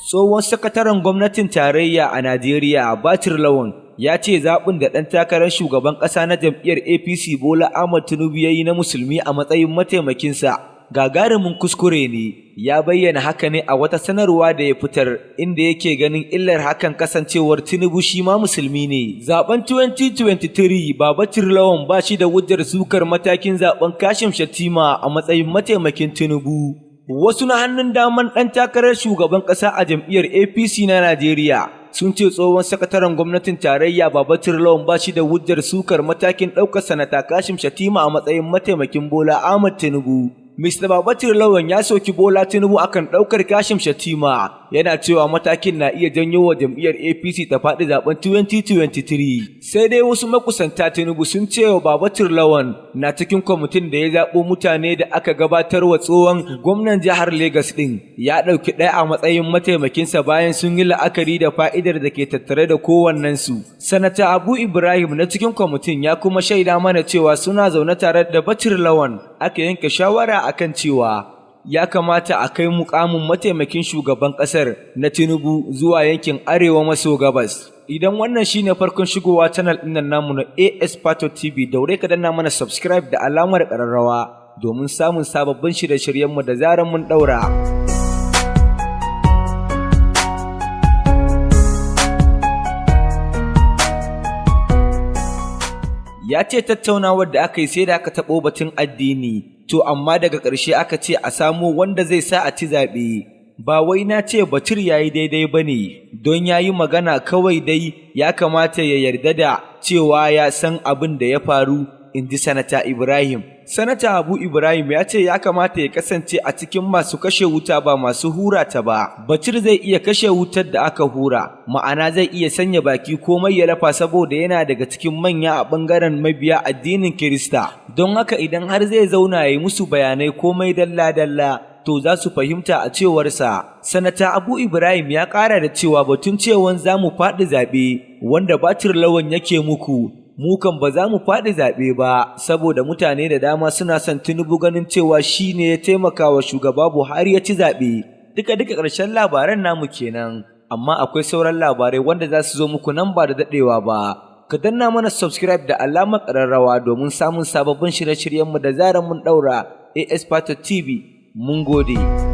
Tsohon sakataren gwamnatin tarayya a Najeriya, Bachir Lawal, ya ce zaɓin da ɗan takarar shugaban ƙasa na jam'iyyar APC Bola Ahmed Tinubu ya yi na musulmi a matsayin mataimakinsa gagarumin kuskure ne. Ya bayyana haka ne a wata sanarwa da ya fitar, inda yake ganin illar hakan kasancewar Tinubu shi ma musulmi ne. Zaben 2023, Babachir Lawan ba shi da hujjar sukar matakin zaben Kashim Shettima a matsayin mataimakin Tinubu. Wasu na hannun daman ɗan takarar shugaban ƙasa a jam'iyyar APC na Najeriya sun ce tsohon sakataren gwamnatin tarayya Babachir Lawan ba shi da hujjar sukar matakin ɗaukar Sanata Kashim Shettima a matsayin mataimakin Bola Ahmed Tinubu. Mr. Babachir Lawan ya soki Bola Tinubu akan ɗaukar Kashim Shettima, yana cewa matakin na iya janyo wa jam'iyyar APC ta faɗi zaben 2023. Sai dai wasu makusanta Tinubu sun ce wa Babachir Lawan na cikin kwamitin da ya zaɓo mutane da aka gabatar wa tsohon gwamnan jihar Legas ɗin. Ya ɗauki ɗaya a matsayin mataimakinsa bayan sun yi la'akari da fa'idar da ke tattare da kowannensu. Sanata Abu Ibrahim na cikin kwamitin ya kuma shaida mana cewa suna zaune tare da Bachir Lawan aka yanke shawara akan cewa ya kamata a kai mukamin mataimakin shugaban kasar na Tinubu zuwa yankin arewa maso gabas. Idan wannan shine farkon shigowa channel ɗin nan namu na AS Pato TV, daure ka danna mana subscribe da alamar ƙararrawa domin samun sababbin shirye-shiryenmu da zarar mun ɗaura. Ya ce tattaunawar da aka yi sai da aka taɓo batun addini, to amma daga ƙarshe aka ce a samo wanda zai sa a ci zaɓe. Ba wai na ce Bachir ya yi daidai ba ne, don ya yi magana kawai dai ya kamata ya yarda da cewa ya san abin da ya faru, in ji Sanata Ibrahim. Sanata Abu Ibrahim ya ce ya kamata ya kasance a cikin masu kashe wuta ba masu hura ta ba. Bachir zai iya kashe wutar da aka hura, ma'ana zai iya sanya baki komai ya lafa saboda yana daga cikin manya a ɓangaren mabiya addinin Kirista. Don haka idan har zai zauna ya yi musu bayanai komai dalla-dalla, to za su fahimta, a cewarsa. Sanata Abu Ibrahim ya ƙara da cewa batun cewan za mu faɗi zaɓe wanda Bachir Lawan yake muku, mu kan ba za mu faɗi zaɓe ba, saboda mutane da dama suna son Tinubu ganin cewa shi ne ya taimaka wa shugaba Buhari ya ci zaɓe. Duka duka ƙarshen labaran namu kenan, amma akwai sauran labarai wanda za su zo muku nan ba da daɗewa ba. Ka danna mana subscribe da alamar ƙararrawa domin samun sababbin shirye-shiryenmu da zarar mun ɗaura. AS Pato TV, mun gode.